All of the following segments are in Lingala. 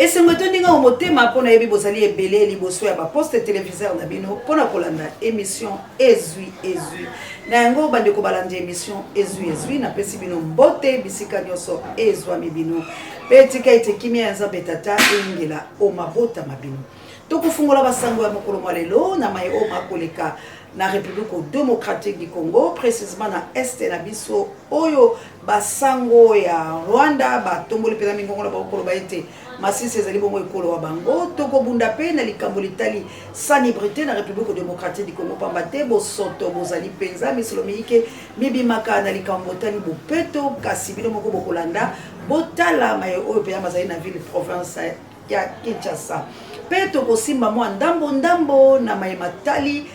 Esengo etondi nga motema mpo nayebi bozali ebele liboso ya baposte televiseur na bino mpo na kolanda emission Ezwi Ezwi. Na yango bandeko balandi emission Ezwi Ezwi, napesi bino mbote bisika nyonso ezwami bino, mpe tika ete kimia ya Nzambe Tata eyingela o mabota ma bino. Tokofungola basango ya mokolo mwa lelo na maye oyo makoleka na République démocratique du Congo, précisément na est na biso, oyo basango ya Rwanda batomboli mpenza mingongo na bango koloba ete Masisi ezali bongo ekolo wa bango. Tokobunda mpe na likambo litali salubrité na République démocratique du Congo, pamba te bosoto bozali mpenza misolo miyike mibimaka na likambo botali bopeto. Kasi bino moko bokolanda, botala maye oyo mpenza mazali na ville province ya Kinshasa. Mpe tokosimba mwa ndambo ndambo na maye matali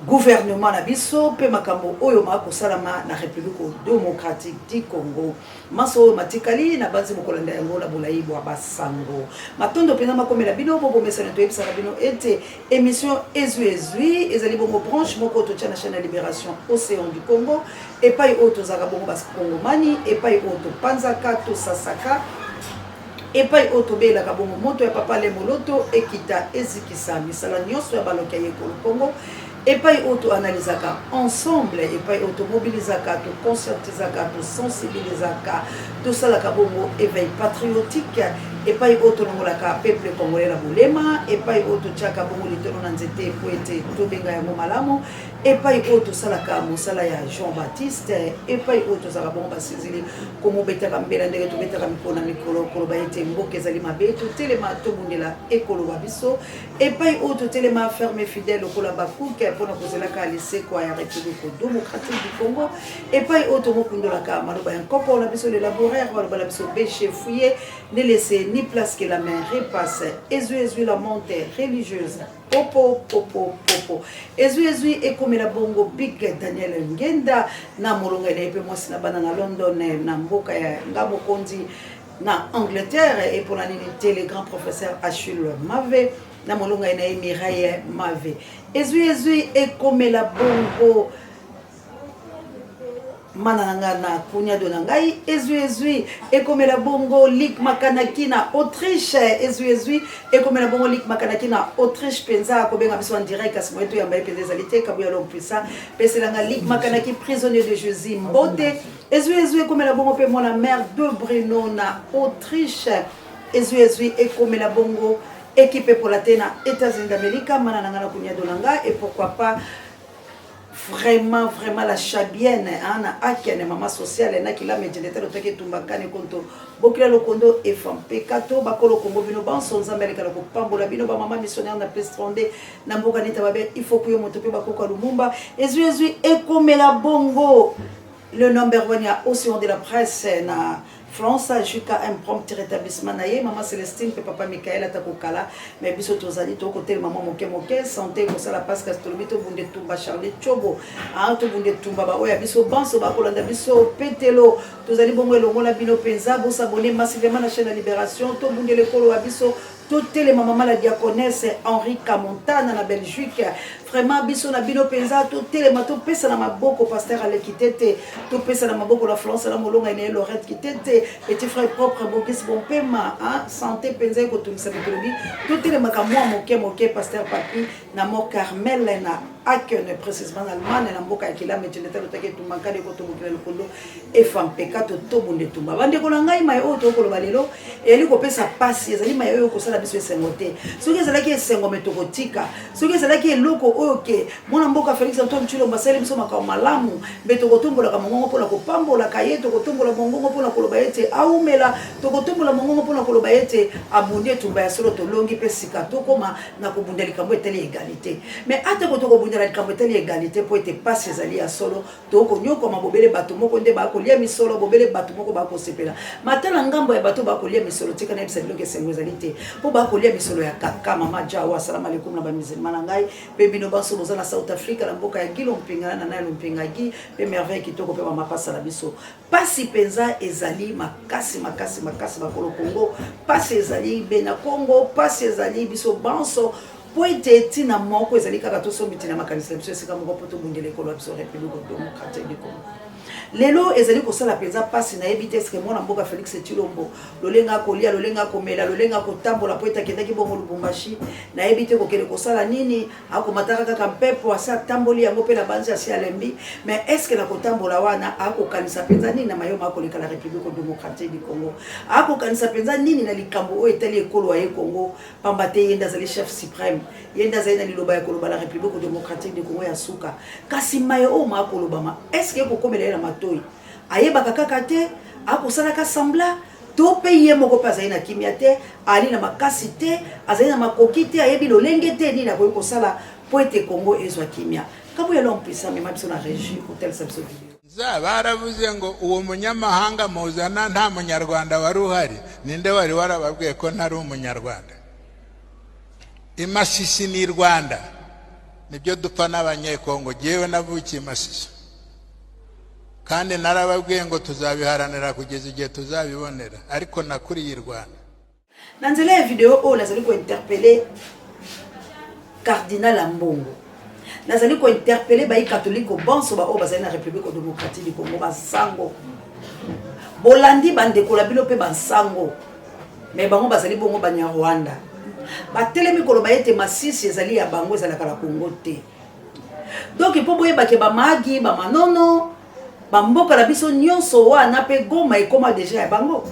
gouvernement na biso mpe makambo oyo makosalama na République démocratique du Congo. Manso oyo matikali na banzi bokolanda yango na bolai bwa basango. Matondo mpenza makomela bino bobomesana. Toyebisaka bino ete émission Ezwi Ezwi ezali bongo branche moko totia na chaîne ya Libération Océan du Congo, epai oyo tozalaka bongo bakongomani, epai oyo topanzaka, tosasaka, epai oyo tobeyelaka bongo moto ya papa Lemoloto ekita ezikisa misala nyonso ya baloki ya yekolo Kongo, epai oyo toanalizaka ensemble, epai oyo tomobilizaka, toconscientisaka, tosensibilizaka, tosalaka bongo éveil patriotique, epai oyo tolongolaka peuple congolais na bolema, epai oyo totiaka bongo litono na nzete po ete tobenga yango malamu, epai oyo tosalaka mosala ya Jean Baptiste, epai oyo tozalaka bongo basinzili komobetaka mbela ndenge tobetaka mikolo na mikolo koloba ete mboka ezali mabe, totelema tobundela ekoloba biso, epai oyo totelema ferme fidèle lokola bakuke mpona kozelaka lisekwa ya République démocratique du Congo, epai oyo tomokundolaka maloba ya nkoko na biso le laboureur, maloba na biso bêche fouille, ne laisse ni place que la main repasse. Ezwi Ezwi, la monte religieuse, popo popo popo. Ezwi Ezwi ekomela bongo Big Daniel Ngenda na molonga na ye mpe mwasi na bana na London, na mboka ya nga mokonzi na Angleterre. Epona nini te, le grand professeur Achille Mave na molonga na ye Mireille Mave. Ezwi Ezwi ekomela bongo mana na ngai na kunyado na ngai. Ezwi Ezwi ekomela bongo Lik Makanaki na Autriche. Ezwi Ezwi ekomela bongo Lik Makanaki na Autriche mpenza, akobenga biso en direct, kasi moye toyamba ye mpenza ezali te. Kabuya Lompuisa peselanga Lik Makanaki, prisonnier de Jésus, mbote. Ezwi Ezwi ekomela bongo mpe mwana mare de Bruno na Autriche. Ezwi Ezwi ekomela bongo équipe epola te na États-Unis d'Amérique, mana na ngai na kunyado na ngai, et pourquoi pas vraiment vraiment la chabienne, hein, na akene mama sociale na kilama ejendete lotaki etumba kani konto bokila lokondo efa mpeka to bakolo Kongo. Bino banso, Nzambe alekala kopambola bino, bamama missionnaire na Place 32 na mboka neta babe ifoku yo moto mpe bakoka Lumumba. Ezwi Ezwi ekomela bongo le number one ya Océan de la presse na France jusqu'à un prompt rétablissement na ye, mama Célestine mpe papa Michael. Ata kokala mais biso tozali tokotelema mwa moke moke, santé kosala parce que tolobi tobunda etumba. Charlie Chobo, tobunda etumba. Baoyo ya biso banso bakolanda biso petelo, tozali bongo elongo na bino mpenza. Bos'abonner massivement na chaîne ya Libération, tobundela ekolo ya biso, totelema. Mama la diaconesse Henri Kamontana na Belgique, vraiment biso na bino mpenza totelema, topesa na maboko pasteur Aleki Tete, topesa na maboko na Florence na molonga ene Lorette Kitete, petit frère propre Bogis Bompema. Santé mpenza ekotungisa bitolobi, totelemaka mwa moke moke. Pasteur Papi na Mont Carmel na Aachen, précisément na Allemagne, na mboka ya Kilame ejendete lotaki etumba nkali ekotombokela lokolo efa mpeka totobunda etumba. Bandeko na ngai, maye oyo tokoloba lelo eyali kopesa pasi, ezali maye oyo kosala biso esengo te. Soki ezalaki esengo, me tokotika. Soki ezalaki eloko oyo ke mwana mboka Félix Antoine Tshilombo asali biso makambo malamu, mbe tokotombolaka mongongo mpona kopambolaka ye, tokotombola mongongo mpona koloba ete aumela, tokotombola mongongo mpona koloba ete abundi etumba ya solo, tolongi mpe sika tokóma na kobunda likambo etali égalité. Mais atako tokobundela likambo etali égalité, mpo ete pasi ezali ya solo, tokonyokoma. Bobele bato moko nde bakolia misolo, bobele bato moko bakosepela. Matala ngambo ya bato bakolia misolo, tika nayebisa biloko, esengo ezali te mpo bakolia misolo ya kaka. Mama Jawa, asalamu alaikum na bamusulman na ngai mpe bino banso boza na South Africa, na mboka ya Gilo Mpinga na Nayo Mpingagi mpe Merveille Kitoko mpe bamapasa na biso. Pasi mpenza ezali makasi makasi makasi, bakolo Kongo. Pasi ezali bena Kongo, pasi ezali biso banso, mpo ete ntina moko ezali kaka tosombi ntina makanisi na biso esika moko mpo tobundela ekolo ya biso République démocratique du Congo. Lelo ezali kosala mpenza mpasi, nayebi te eske mwana mboka Felix Tshilombo lolenge akolia, lolenge akomela, lolenge akotambola mpo ete akendaki bongo Lubumbashi, nayebi te kokende kosala nini, akomataka kaka mpepo asi atamboli yango mpe nabanzi asi alembi, mais eske na kotambola wana akokanisa mpenza nini na maye makoleka na Republique democratique du Congo, akokanisa mpenza nini na likambo oyo etali ekolo ya ye Congo, pamba te ye nde azali chef supreme, ye nde azali na liloba ya koloba na Republique democratique du Congo ya suka. Kasi maye oyo makolobama eske ekokomela ye na matoi? Ayebaka kaka te, akosalaka semblant to mpe ye moko mpe azali na kimia te, ali na makasi te, azali na makoki te, ayebi lolenge te nini akoki kosala mpo ete Congo ezwa kimia. Kabuya l'homme puissant, mema biso na regie kotalisa biso video. Za baravuze ngo uwo munyamahanga muzana nta munyarwanda wari uhari, ninde wari warababwiye ko ntari umunyarwanda? Imasisi ni Rwanda, nibyo dupfa n'abanyekongo. Jyewe navukiye Masisi kandi narababwiye ngo tuzabiharanira kugeza igihe tuzabibonera, ariko nakuriye i Rwanda. Na nzela ya video oyo nazali kointerpele cardinal Ambongo, nazali kointerpele bayi katoliko banso baoyo bazali na Republique democratique du Congo, basango bolandi bandeko na bino mpe bansango me bango bazali bongo banyarwanda batelemi koloba ete Masisi ezali ya bango, ezalaka na Congo te. Donc mpo boyebake bamagi bamanono bamboka na biso nyonso wana mpe Goma ekoma deja ya bango,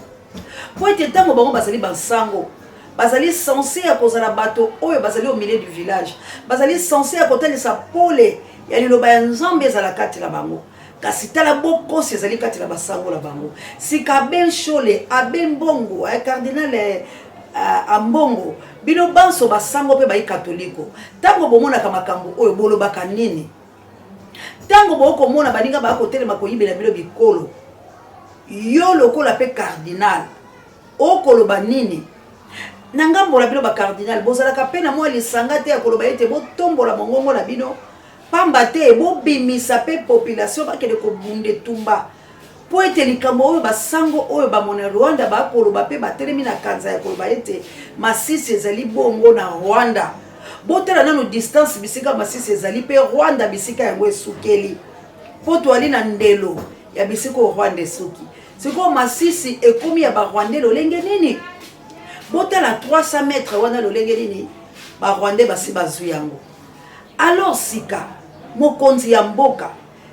mpo ete ntango bango bazali bansango, bazali sense ya kozala bato oyo bazali au milieu du village, bazali sense ya kotalisa pole ya liloba ya Nzambe ezala kati na bango. Kasi tala bokosi ezali kati na basango na bango. Sika abe Nshole, abe Mbongo, eh, cardinal eh, Ambongo, bino banso basango mpe bayi katoliko, ntango bomonaka makambo oyo bolobaka nini? Ntango bokomona baninga bakotelema koyibela bino bikolo, yo lokola mpe cardinal okoloba nini? Na ngambo na bino bacardinal, bozalaka mpe na mwa lisanga te ya koloba ete botombola mongongo na bino, pamba te bobimisa mpe population bakende kobunda etumba, mpo ete likambo oyo basango oyo bamona Rwanda bakoloba mpe batelemi na kanza ya koloba ete Masisi ezali bongo na Rwanda. Botala nano distance bisika Masisi ezali mpe Rwanda bisika yango esukeli, mpo toali na ndelo ya bisika oyo Rwanda esuki. Sikoyo Masisi ekomi ya barwandais lolenge nini? Botala 300 metre wana lolenge nini barwandais basi bazwi yango. Alors sika mokonzi ya mboka,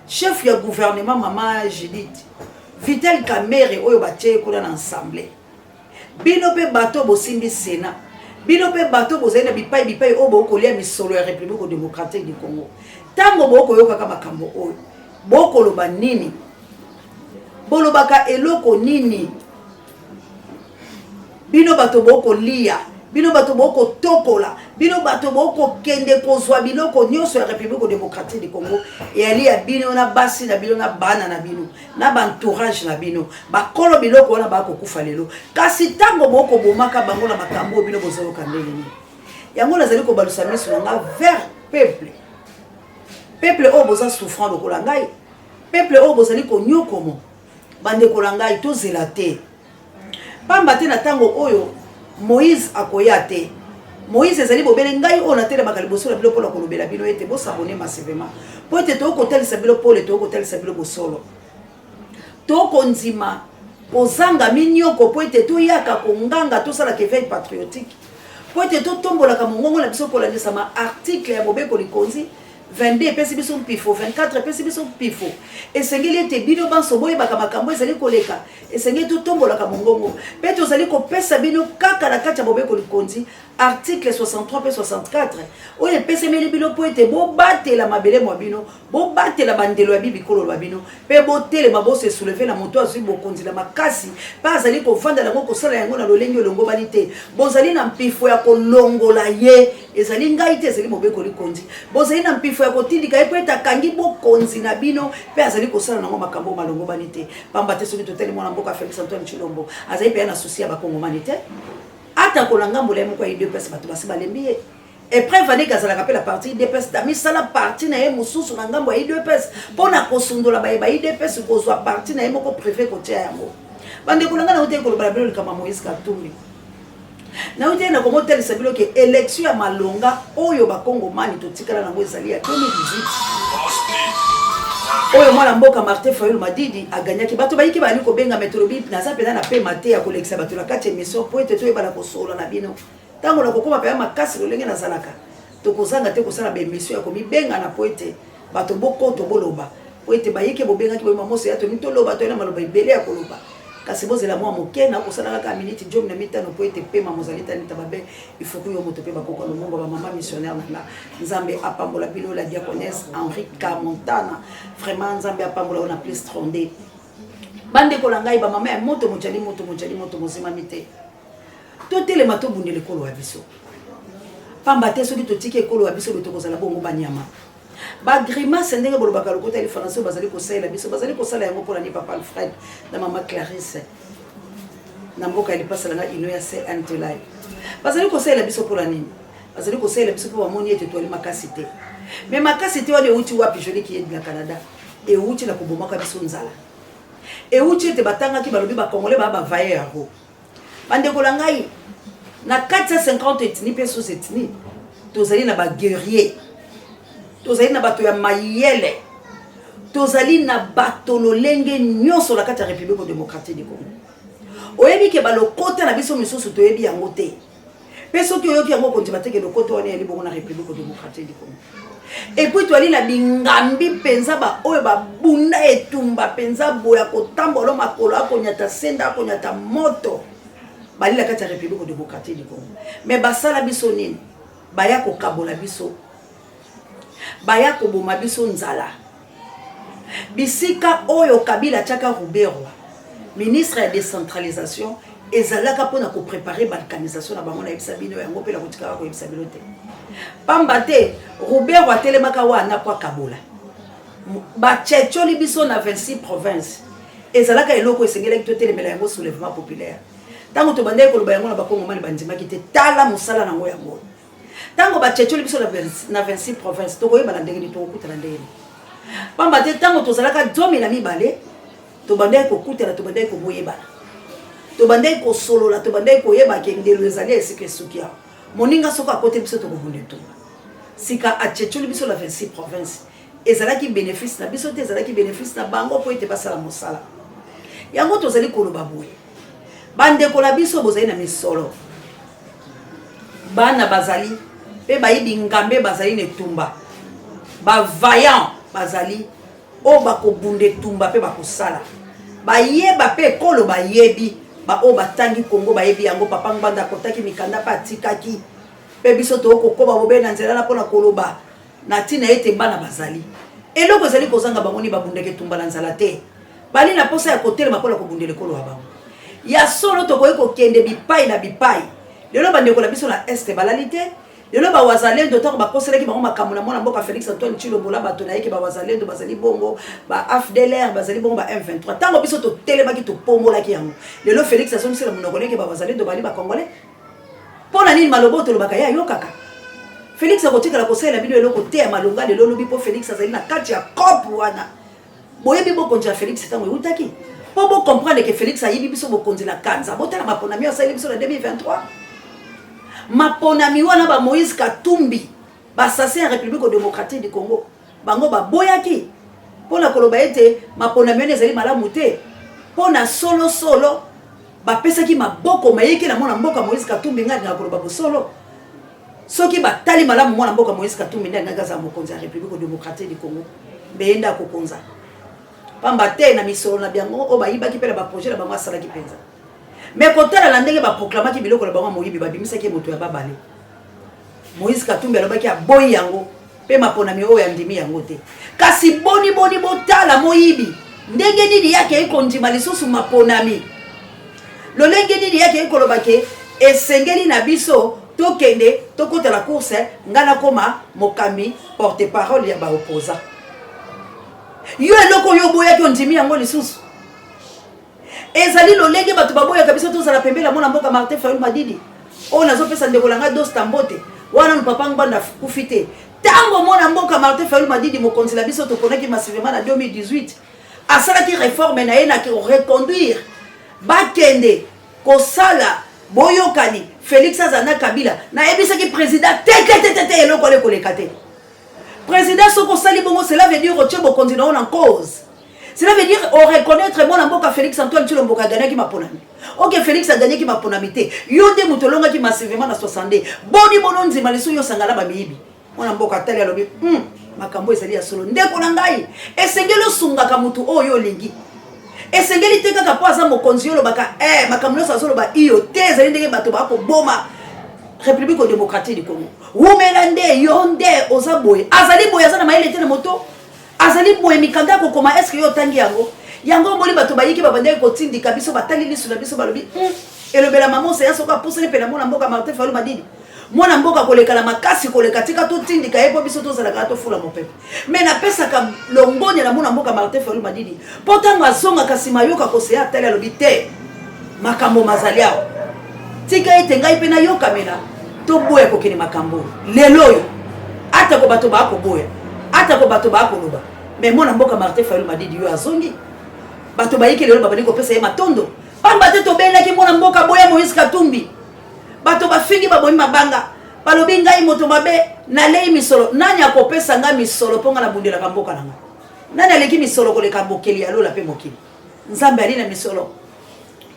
chef ya gouvernement mama Judith Vital Kamerhe oyo batie ye kuna na assemblée, bino mpe bato bosimbi Sénat, bino mpe bato bozali na bipai bipai oyo bokolia misolo ya Republique démocratique du Congo, ntango bokoyokaka makambo oyo bokoloba nini? Bolobaka eloko nini? Bino bato bokolia, bino bato bokotokola, bino bato bokokende kozwa biloko nyonso ya Republique démocratique du Congo eyali ya bino na basi na bino na bana na bino na baentourage na bino. Bakolo biloko wana bakokufa lelo, kasi ntango bokobomaka bango na makambo oyo bino bozoyoka ndenge nini? Yango nazali kobalusa miso na nga vers peuple, peuple oyo boza souffrant lokola ngai, peuple oyo bozali konyokomo. Bandeko na ngai, tozela te, pamba te na ntango oyo Moïse akoya te. Moïse ezali bobele ngai oyo natelemaka liboso na bino mpona kolobela bino ete bosabone massivement, mpo ete tokoki kotalisa bino pole, tokoki kotalisa bino bosolo, tokondima kozanga minyoko mpo ete toyaka konganga, tosalaka éveil patriotique mpo ete totombolaka mongongo na biso kolandisama article ya mobeko likonzi 22 epesi biso mpifo, 24 epesi biso mpifo. Esengeli ete bino banso boyebaka makambo ezali koleka, esengeli totombolaka mongongo mpe tozali kopesa bino kaka na kati ya mobeko likonzi article 63 mpe 64 oyo epesemeli bino mpo ete bobatela mabele mwa bino, bobatela bandelo ya bibikolo lwa bino mpe botelema bose souleve na moto azwi bokonzi na makasi mpe azali kovanda yango kosala yango na lolenge elongobani te. Bozali na mpifo ya kolongola ye, ezali ngai te, ezali mobeko likonzi. Bozali na mpifo ya kotindika ye mpo ete akangi bokonzi na bino mpe azali kosala nango makambo malongobani te, pamba te soki totali mwana mboka Felix Antoine Tshilombo azali mpenza na susi ya bakongomani te, atako na ngambo na ye moko ya UDPS bato basi balembi ye. Epreuve aneke azalaka mpe na parti UDPS, amisala parti na ye mosusu na ngambo ya UDPS mpo na kosundola baye ba UDPS, kozwa parti na ye moko privé kotia yango. Bandeko na ngai, nauti koloba na bino likambo ya Moïse Katumbi, nauti na komotalisa bino ke élection ya malonga oyo bakongomani totikala nango ezali ya 2018. Oyo mwana mboka Martin Fayulu Madidi aganyaki. Bato bayiki bazali kobenga me tolobi naza mpenza na pema te ya kolekisa bato na kati ya emission mpo ete toyebana kosolola na bino. Ntango nakokoma mpenza makasi lolenge nazalaka, tokozanga te kosala ba emission ya komibengana mpo ete bato bokoto boloba mpo ete bayike bobengaki boyema moso ya tolingi toloba toyei na maloba ebele ya koloba kasi bozela mwa moke nakosala kaka miniti 15 mpo ete pema mozali tanita babe ifuku yo moto mpe bakoka lomongo ba mama missionnaire na nga nzambe apambola bino la diaconesse Henrika Montana vraiment nzambe apambola yo na plus 32 bandeko na ngai bamama ya moto mojali moto mojali moto mozimami te totelema tobundela ekolo ya biso pamba te soki totiki ekolo ya biso boye tokozala bongo banyama bagrimace ndenge bolobaka lokota ya lifalanse oyo bazali kosalela biso bazali kosala yango mpona ni papa Alfred na mama Clarisse na mboka ya lipasa na ngai ino ya cnt live bazali kosalela biso mpona nini bazali kosalela biso mpo bamoni ete toali makasi te me makasi te wana euti wapi joli kiyedi na Canada euti na kobomaka biso nzala euti ete batangaki balobi bacongolais baa bavaye yango bandeko na ngai na 450 ethnie mpe sous ethnie tozali na baguerrier tozali na bato ya mayele tozali na bato lolenge nyonso na kati ya République démocratique du Congo oyebi ke balokota na biso misusu toyebi yango te mpe soki oyoki yango okondima te ke lokota wana eyali bongo na République démocratique du Congo et puis toali na bingambi mpenza baoyo babunda etumba mpenza boya kotambola makolo akonyata senda akonyata moto bali na kati ya République démocratique du Congo mais basala biso nini baya kokabola biso baya koboma biso nzala bisika oyo Kabila atiaka Ruberwa ministre ya décentralisation ezalaka mpona koprépare balkanisation na bango nayebisa bino yango mpe nakotikaka koyebisa bino te pamba te Ruberwa atelemaka wana po akabola bachecholi biso na 26 province ezalaka eloko esengelaki totelemela yango soulèvement populaire ntango tobandaki koloba yango na bakongomani bandimaki te tala mosala nango yango ntango bachecholi biso na 26 province tokoyebana ndenge nini tokokutana ndenge nini pamba te ntango tozalaka 12 tobandaki kokutana tobandaki koboyebana tobandaki kosolola tobandaki koyeba ke ndelo ezali esika esuki awa moninga soki akote biso tokobunda etumba sika achecholi biso na 26 province ezalaki bénéfice na biso te ezalaki bénéfice na bango mpo ete basala mosala yango tozali koloba boye bandeko na biso bozali na misolo bana bazali mpe bayibi ngambe bazali na etumba bavaillant bazali oyo bakobunda etumba mpe bakosala bayeba mpe ekolo bayebi baoyo batangi Kongo bayebi yango papa Ngbanda akotaki mikanda mpe atikaki mpe biso tokokoba bobe na nzela na mpona koloba na ntina ete bana bazali eloko ezali kozanga bango ni babundaka etumba na nzala te bali na mposa ya kotelema mpona kobundela ekolo ya bango ya solo tokoki kokende bipai na bipai lelo bandeko na biso na este balali te lelo bawazalendo ntango bakoselaki bango makambo na mwana mboka Félix Antoine Tshilombo na bato na ye ke bawazalendo bazali bongo ba AFDLR bazali bongo ba M23 ntango biso totelemaki topombolaki yango lelo Félix azongisela monoko neke bawazalendo bali bacongolais mpo na nini maloba oyo tolobaka ye ayokaka Félix akotikala kosalela bino eloko te ya malonga lelo olobi mpo Félix azali na kati ya cope wana boyebi bokonzi ya Félix ntango eutaki mpo bocomprendre ke Félix ayibi biso bokonzi na kanza botala maponami asaleli biso na 2023 maponami wana ba Moïse Katumbi bassassin ya République démocratique du Congo bango baboyaki mpona koloba ete maponami wana ezali malamu te mpo na solosolo bapesaki maboko mayeke na mwana mboka Moïse Katumbi ngai alingaka koloba bosolo soki batali malamu mwana mboka Moïse Katumbi nde alingaki azala mokonzi ya République démocratique du Congo mbeye nde akokonza pamba te na misolo na biango oyo bayibaki mpe na baprojet na bango asalaki mpenza me kotala na ndenge baproklamaki biloko na bango ya moyibi babimisaki moto ya babale Moïse Katumbi alobaki aboyi yango mpe maponami oyo andimi yango te kasi boni boni botala moyibi ndenge nini ye akei kondima lisusu maponami lolenge nini ye akei koloba ke esengeli na biso tokende tokota na course ngai nakoma mokambi porte parole ya baopposant yo eloko oyo oboyaki ondimi yango lisusu ezali lolenge bato baboyaka biso tozala pembeni ya mwana mboka Martin Fayulu Madidi oyo nazopesa ndeko na ngai Dosta mbote wana papa Ngbanda kufi te ntango mwana mboka Martin Fayulu Madidi mokonzi na biso toponaki massivement na 2018 asalaki réforme na ye na reconduire bakende kosala boyokani Félix azala na Kabila nayebisaki président te te te te te eloko wana ekoleka te. Président, soki osali bongo, cela veut dire otie bokonzi na yo na cause. Cela veut dire o reconnaître mwana mboka Félix Antoine Tshilombo agagnaki maponami. Ok, Félix agagnaki maponami te. Yo nde moto olongaki massivement na 62. Boni bono nzima lisu yo sangana ba miyibi. Mwana mboka atali alobi, makambo ezali ya solo. Ndeko na ngai, esengeli osungaka moto oyo olingi. Esengeli te kaka po aza mokonzi yo olobaka, makambo nyonso azoloba iyo te, ezali ndenge bato bakoboma République démocratique du Congo. Wumela nde yo nde oza boye. Azali boye, aza na mayele te na moto. Azali boye mikanda ya kokoma, est-ce que yo otangi yango? Yango omoni bato bayiki babandaki kotindika biso, batali lisu na biso balobi, elobela mama Oseya soko apusani mpe na mwana mboka Martin Fayulu Madidi. Mwana mboka koleka na makasi koleka, tika totindika ye mpo biso tozalaka tofula mopepe. Mais napesaka longonya na mwana mboka Martin Fayulu Madidi mpo ntango azongaka nsima ayoka koseya atali alobi te, makambo mazali awa, tika ete ngai mpe nayokamela, toboya kokende makambo lelo oyo. Atako bato bakoboya, atako bato bakoloba, mais mwana mboka Martin Fayulu Madidi yo azongi, bato bayiki lelo babandi kopesa ye matondo. Pamba te tobelaki mwana mboka boya Moïse Katumbi, bato bafingi babomi mabanga, balobi ngai moto mabe nalei misolo. Nani akopesa ngai misolo mpo ngai nabundelaka mboka na ngai? Nani aleki misolo koleka mokeli ya lola mpe mokili? Nzambe ali na misolo,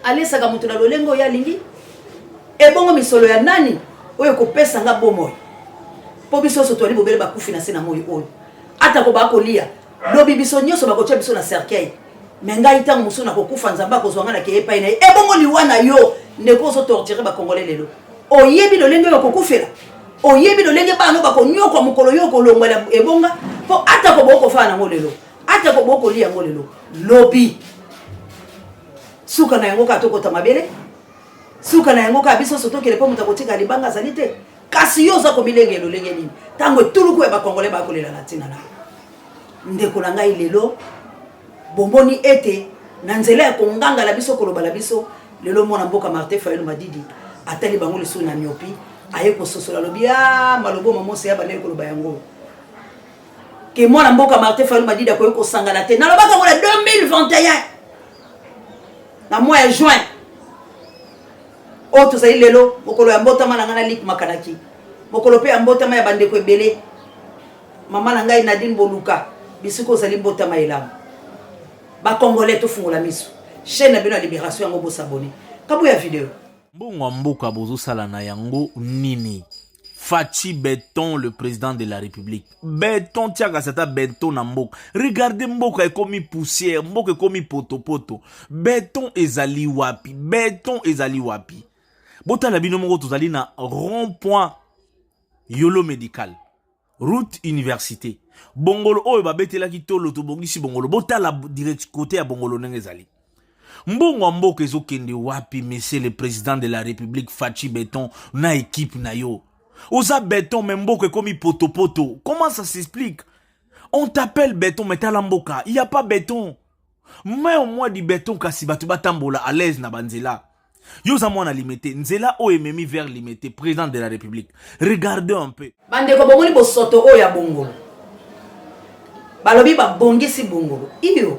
alesaka moto na lolenge oyo alingi. Ebongo misolo ya nani oyo ekopesa nga bomoi? Mpo biso nyonso toali bobele bakufi na se na moi oyo. Atako bakolia lobi, biso nyonso bakotia biso na cercueil, me ngai ntango mosusu nakokufa, Nzambe akozwa ngai nakeye epai na ye. Ebongo liwa na yo ndeko, ozotorture bakongole lelo, oyebi lolenge oyo okokufela? Oyebi lolenge bana bakonyokwa mokolo yo okolongwa ebonga? Mpo atako bokofana nango lelo, atako bokolia yango lelo, lobi suka na yango kaka tokota mabele, suka na yango kaka biso nyonso tokele, mpo moto akotika libanga azali te. Kasi yo oza komilengela lolenge nini ntango etuluku ya bakongole bakolela na ntina na yo? Ndeko na ngai, lelo bomoni ete na nzela ya konganga na biso, koloba na biso lelo, mwana mboka Martin Fayulu Madidi atali bango lisusu na miopi, aye kososola, alobi, ah, malobo mamosi ya bandeki koloba yango ke mwana mboka Martin Fayulu Madidi akoki kosangana te. Nalobaka yango na 2021 na mois ya juin oyo tozali lelo, mokolo ya mbotama na ngai na Lik Makanaki, mokolo mpe ya mbotama ya bandeko ebele. Mama na ngai Nadine Boluka, bisika ozali mbotama elamu. Bakongolais, tofungola miso. Chaîne na bino ya Libération yango, bosabone kabu ya video. Mbongo ya mboka bozosala na yango nini? Fatshi Beton, le président de la République. Beton tiaka sata beton na mboka. Regardez mboka ekomi poussière, mboka ekomi potopoto. Beton ezali wapi? Beton ezali wapi? Botala bino moko, tozali na rond-point Yolo Médical, route université. Bongolo oyo babetelaki tolo, tobongisi bongolo. Botala direct côté ya bongolo ndenge ezali. Mbongo ya mboka ezokende wapi, monsieur le président de la République Fatshi Beton na équipe na yo? Oza béton mais mboka ekomi potopoto. Comment ça s'explique? On t'appelle béton mais tala mboka, il y a pas béton. Mais au moins du béton kasi bato batambola à l'aise na banzela. Yo oza mwana Limete, nzela oyo ememi vers Limete, président de la République. Regardez un peu. Bandeko, bomoni bosoto oyo ya bongolo, balobi babongisi bongolo iyo,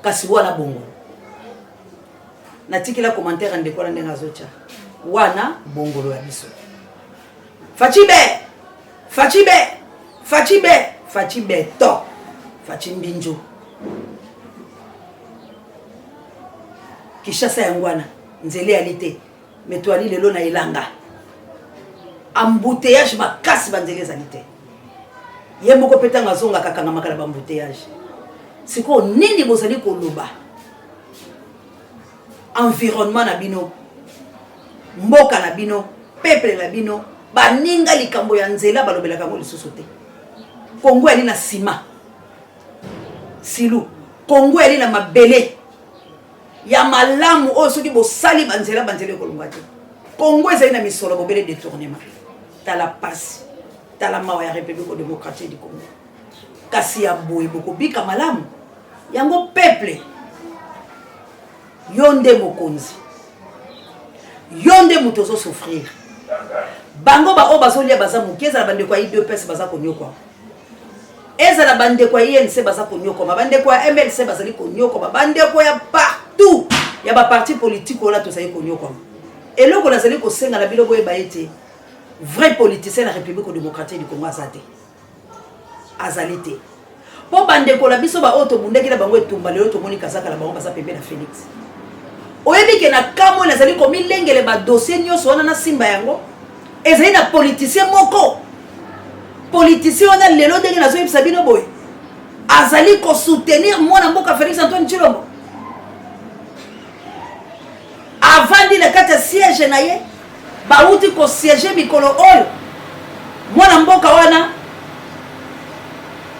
kasi wana bongolo natikela commentaire ya ndeko wana ndenge azotya wana bongolo ya biso. Fatshi be, Fatshi be, Fatshi be, Fatshi beton, Fatshi mbinjo. Kinshasa yango wana nzela eyali te, me toali lelo na elanga embouteillage makasi, banzela ezali te. Ye moko mpe ntango azongaka akangamaka na baembouteillage. Sikoyo nini bozali koloba? Environnement na bino, mboka na bino, peuple na bino, baninga likambo ya nzela balobelaka yango lisusu te. Kongo eyali na nsima silu, Kongo eyali na mabele ya malamu oyo soki bosali banzela, banzela ekolonga te. Kongo ezali na misolo bobele détournement. Tala pasi, tala mawa ya République démocratique du Congo. Kasi ya boye bokobika malamu yango. Peuple, yo nde mokonzi, yo nde moto ozosouffrir. Bango baoyo bazolia baza moke. Ezala bandeko ya UDPS baza konyokwama, ezala bandeko ya UNC baza konyokwama, bandeko ya MLC bazali konyokwama, bandeko ya partout ya baparti politique wana tozali konyokwama. Eloko nazali kosenga na bino, boyeba ete vrai politicien na République démocratique du Congo aza te. Azali te. Mpo bandeko na biso baoyo tobundaki na bango etumba, lelo tomoni kazaka na bango baza pembe na Felix. Oyebi ke na kamwe nazali komilengele ba dossier nyonso wana nasimba yango, ezali na politicien moko. Politicien wana lelo ndenge nazoyebisa bino boye, azali kosoutenir mwana mboka Felix Antoine Tshilombo. Avandi na kati ya siège na ye, bauti kosiège mikolo oyo mwana mboka wana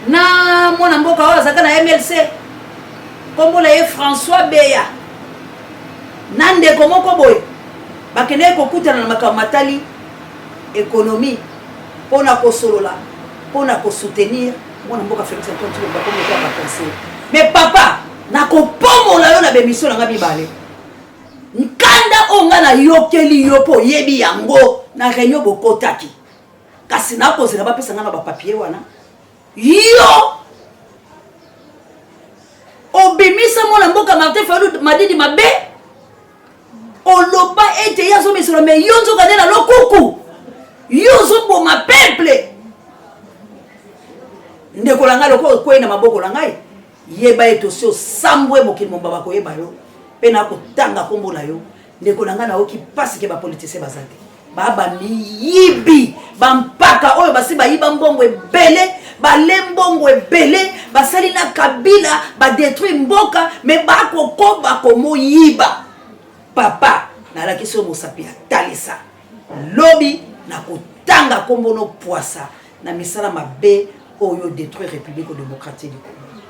na mwana mboka oyo azalaka na MLC, nkombo na ye François Beya, na ndeko moko boye bakendaki kokutana na makambo matali économie mpo na kosolola mpo na kosoutenir mwana mboka Félix Antoine Tshilombo, bakomi lokola ba conseiller. Mais papa, nakopomola yo na bemission na nga mibale. Nkanda oyo nga nayokeli yo mpo oyebi yango na réunion bokotaki, kasi nakozela bapesa nga na bapapier wana. Yo obimisa mwana mboka Martin Fayulu Madidi mabe, oloba ete ye azomisolo, me yo nzoka nde na lokuku, yo ozoboma peuple. Ndeko na ngai, lokola okwei na maboko na ngai, yeba ete osi osambwe, mokili momba bakoyeba yo mpe nakotanga nkombo na yo. Ndeko na ngai, nayoki mpasi ke bapolitisien baza te, ba bamiyibi, bampaka oyo basi bayiba mbongo ebele, bale mbongo ebele, basali na Kabila, badetruire mboka, me bakokoba komoyiba. Papa, nalakisi yo mosapi ya talisa, lobi nakotanga nkombo no pwasa na misala mabe oyo détruire République démocratique du Congo.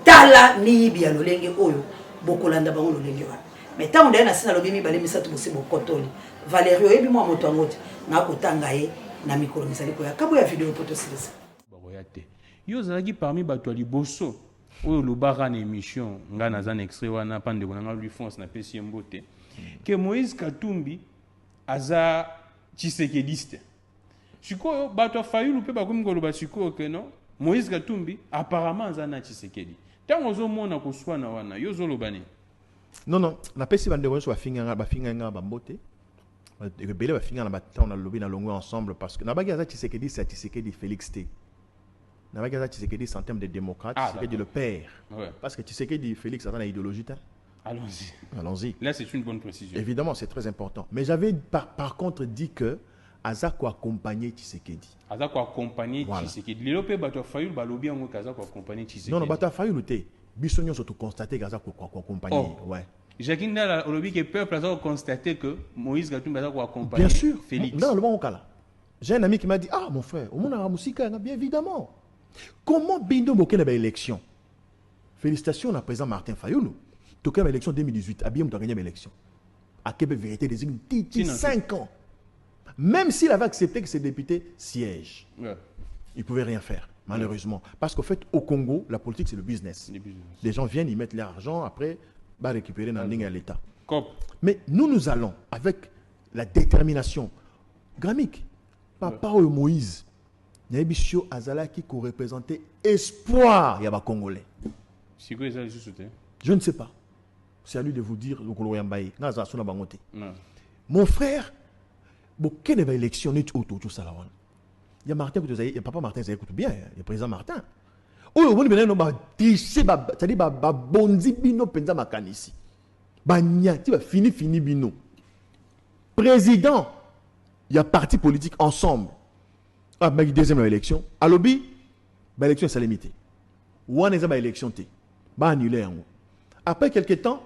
Tala miyibi ya lolenge oyo, bokolanda bango lolenge wana. Mais ntango ndaye nasi nalobi mibale misato, bosi bokotoli Valérie, oyebi mwa moto yango te, nakotanga ye na mikolo mizali koya. Kabo ya video po tosilisa. Bakoya te. Yo ozalaki parmi bato ya liboso oyo olobaka na émission, ngai naza na extrait wana mpa ndeko na ngai Louis France, napesi ye mbote, ke Moïse Katumbi aza tshisekediste. Sikoyo bato ya Fayulu mpe bakomi koloba sikoyo ke non, Moïse Katumbi apparemment aza na Tshisekedi. Ntango ozomona koswana wana, yo ozoloba nini? Non, non, napesi bandeko nyonso bafinga bafinga nga bambote ebele, bafinga na batango nalobi nalongwe Ensemble parce que nabaki aza Tshisekedi, c'est Tshisekedi, Félix te. Nabaki aza Tshisekedi en terme de démocrate. Ah, Tshisekedi le père. Parce que Tshisekedi Félix aza na idéologie te. Allons-y. Allons-y. Là, c'est une bonne précision. Évidemment, c'est très important. Mais j'avais par contre dit que aza koaccompagner Tshisekedi. Aza koaccompagner. Voilà. Tshisekedi. Lelo mpe bato ya Fayulu balobi yango ke aza koaccompagner Tshisekedi. Non, non, bato ya Fayulu te. Biso nyonso toconstate ke aza koaccompagner. Oh. Ouais. Jacques Ndala olobi ke peuple aza koconstater que Moïse Katumbi aza koaccompagner Bien sûr. Félix. Non, le kala. J'ai un ami qui m'a dit: «Ah mon frère, au monde musika, bien évidemment. Comment bino bokende ba élection?» Félicitations à président Martin Fayulu. Tokende ba élection 2018, abie mutu gagné élection. Akebe vérité des urnes, titi Sinon, 5 ans. Même s'il avait accepté que ses députés siègent, il ne pouvait rien faire, malheureusement. Parce qu'au fait, au Congo, la politique, c'est le business. Le business. Les gens viennent, ils mettent leur argent, après, bah, récupérer dans la à l'État. Cop. Mais nous, nous allons avec la détermination. Gramik, papa oyo Moïse, nayebi sio azalaki koreprésenter espoir ya Bacongolais. Sikoyo eza lisusu te? Je ne sais pas. C'est à lui de vous dire lokolo yamba ye. Nga azala so na bango te. Non. Mon frère, bokende ba élection neti oyo tozosala wana. Ya Martin kutu ezali, ya papa Martin ezali kutu bien, ya président Martin. Oyo omoni bena no batriche, c'est-à-dire babondi bino mpenza makanisi. Banyati bafini fini bino. Président ya parti politique Ensemble. Ah, maki deuxième na élection. Alobi, ba élection esalemi te. Wana eza ba élection te. Ba annuler yango. Après quelque temps,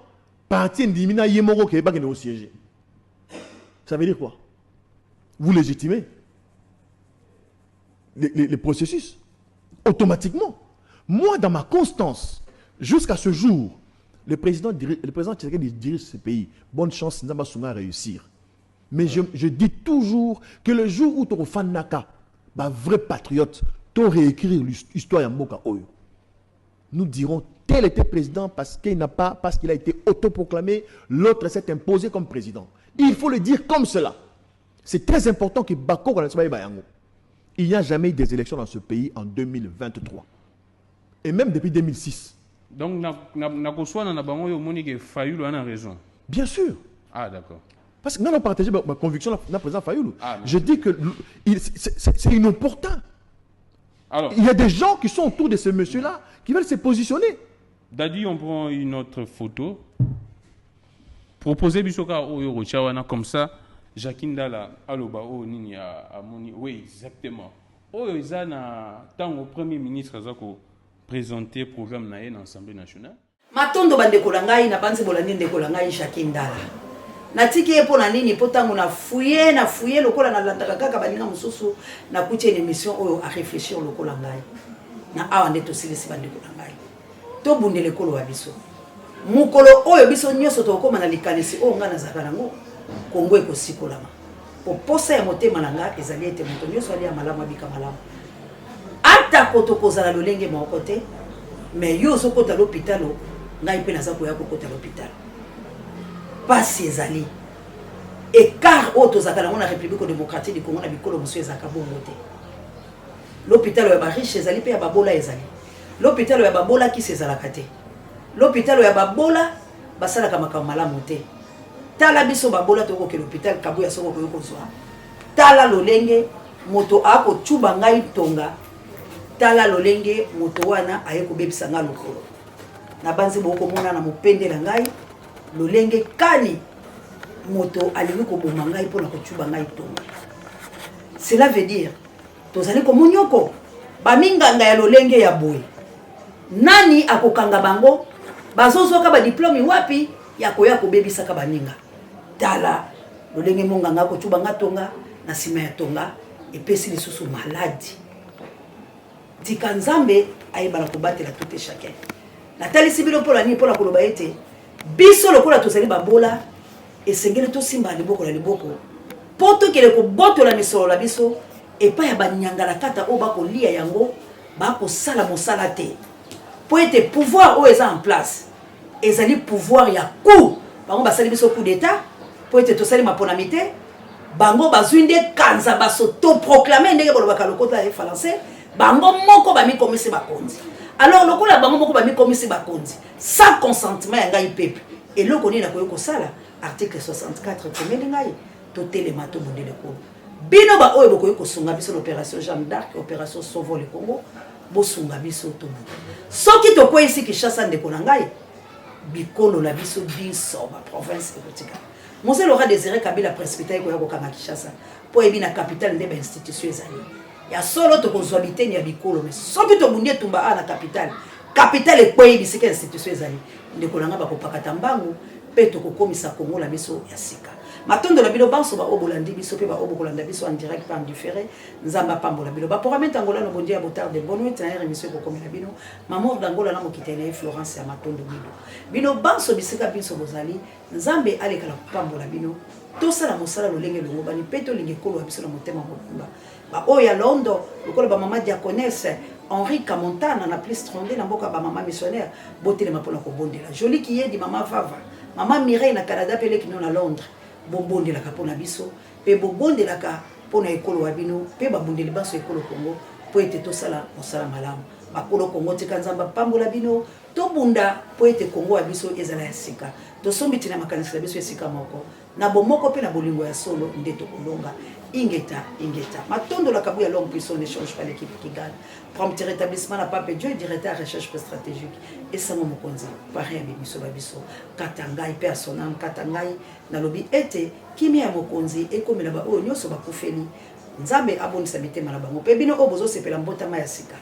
parti ndimi na ye moko ke bakende siéger. Ça veut dire quoi? Vous légitimez les processus automatiquement. Moi, dans ma constance, jusqu'à ce jour, le président Tshisekedi dirige ce pays. Bonne chance, Nzambe asunga réussir. Mais je dis toujours que le jour où tu naka, bah, vrai patriote, tu réécrire l'histoire ya mboka oyo. Nous dirons tel était président parce qu'il n'a pas, parce qu'il a été autoproclamé, l'autre s'est imposé comme président. Il faut le dire comme cela. C'est très important que Bako yango. Il n'y a jamais eu des élections dans ce pays en 2023. Et même depuis 2006. Donc, na koswana na bango, yo omoni ke Fayulu a raison? Bien sûr. Ah, d'accord. Parce que nous avons partagé ma conviction, la président Fayoulou. Ah, je dis que c'est inopportun. Alors, Il y a des gens qui sont autour de ce monsieur-là qui veulent se positionner. Dadi, on prend une autre photo. Proposez biso kaka oyo okotia wana comme ça Jacques Ndala aloba oyo nini amoni. Oui, exactement. Oyo eza na ntango Premier ministre aza ko présenter programme na ye na Assemblée nationale. Matondo ba ndeko na ngai, nabanzi bolandi ndeko na ngai Jacques Ndala. Natiki ye mpo na nini? Mpo ntango na fouille na fouille lokola nalandaka kaka baninga mosusu, nakuti ye na émission oyo a réfléchir lokola ngai. Na awa nde tosilisi bandeko na ngai. Tobundela ekolo wa biso. Mokolo oyo biso nyonso tokokoma na likanisi oyo ngai nazalaka nango, Kongo ekosikolama. Mpo posa ya motema na ngai ezali ete moto nyonso alia malamu, abika malamu. Atako tokozala lolenge moko te, mais yo ozokota lopitalo, ngai mpe naza koya kokota lopitalo. Pasi ezali. Écart oyo tozalaka nango na République démocratique du Congo na bikolo mosusu ezalaka bongo te. Lopitalo ya ba riche ezali mpe ya babola ezali. Lopitalo ya babola kisi ezalaka te. Lopitalo ya babola basalaka makambo malamu te. Tala biso babola tokokende hôpital Kabuya soko okoki kozwa. Tala lolenge moto akotuba ngai ntonga, tala lolenge moto wana aye kobebisa ngai lokolo. Nabanzi bokomona na mopende na ngai lolenge kani moto alingi koboma ngai mpo na kotuba ngai ntonga. Cela veut dire tozali komonyoko baminganga ya lolenge ya boye. Nani akokanga bango? Bazozwaka badiplome wapi ya koya kobebisaka baninga? Tala lolenge monganga akotuba nga tonga na nsima ya tonga epesi lisusu maladi. Tika Nzambe ayebana kobatela tout et chacun. Natalisi bino mpo na nini? Mpo na koloba ete biso lokola tozali babola, esengeli tosimba liboko na liboko mpo tokende kobotola misolo na biso epai ya banyangalakata oyo bakolia yango, bakosala mosala te, mpo ete pouvoir oyo eza en place ezali pouvoir ya coup. Bango basali biso coup d'état mpo ete tosali maponami te. Bango bazwi nde kanza basotoproclame, ndenge bolobaka lokota ya français, bango moko bamikomisi bakonzi. Alors lokola bango moko bamikomisi bakonzi sans consentement ya ngai peuple, eloko nini nakoki kosala? Article 64 ekomeli ngai totelema, tobundela ekolo. Bino baoyo bokoki kosunga biso na opération Jeanne d'Arc, opération Sauvons le Congo, bosunga biso tobunda. Soki tokweyisi Kinshasa, ndeko na ngai, bikolo na biso biso baprovince ekotikala. Mose Laurent Désiré Kabila précipita ye koya kokanga Kinshasa mpo ayebi na capitale nde bainstitution ezali ya solo. Tokozwa biteni ya bikolo, mais soki tobundi etumba awa na capitale, capitale ekweyi, bisika institution ezali, ndeko na ngai, bakopakata mbangu mpe tokokomisa Kongo na biso ya sika. Matondo na bino banso baoyo bolandi biso mpe baoyo bokolanda biso en direct mpe en différé. Nzambe apambola bino. Baprogramme Angola no bondia ya botarde, bonne nuit na heure émission ekokomela bino. Mamour d'Angola na mokitani na ye Florence ya Matondo Mido. Bino banso bisika biso bozali, Nzambe alekala kopambola bino. Tosala mosala lolenge elongobani mpe tolinga ekolo ya biso na motema mobimba. Baoyo ya London lokola bamama diaconesse Henri Kamontana na plus 32 na mboka bamama missionnaire, botelema mpona kobondela. Jolie Kiyedi, mama Vava, mama Mireille na Canada mpe leki no na Londres, bobondelaka mpona biso mpe bobondelaka mpona ekolo wa bino mpe babundeli banso ekolo Congo mpo ete tosala mosala malamu. Bakolo Congo, tika Nzambe apambola bino. Tobunda mpo ete Congo ya biso ezala ya sika. Tosombi ntina makanisi na biso esika moko. Na bomoko mpe na bolingo ya solo nde tokolonga. Ingeta, ingeta. Matondo la Kabuya, l'homme puissant ne change pas, l'équipe qui gagne. Prompt rétablissement la pape Dieu, directeur recherche stratégique. Esango mokonzi, parrain ya biso ba biso. Kata ngai pe asonam, kata ngai nalobi ete kimia ya mokonzi ekomela ba oyo nyonso bakufeli. Nzambe abondisa mitema na bango. Pe bino oyo bozosepela mbotama ya sika.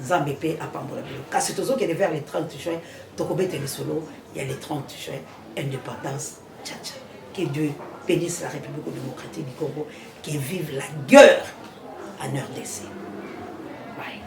Nzambe pe apambola bino. Kasi tozokende vers le 30 juin, tokobeta lisolo ya le 30 juin, indépendance tcha-tcha. Que Dieu bénisse la République démocratique du Congo, que vive la guerre en RDC. Bye.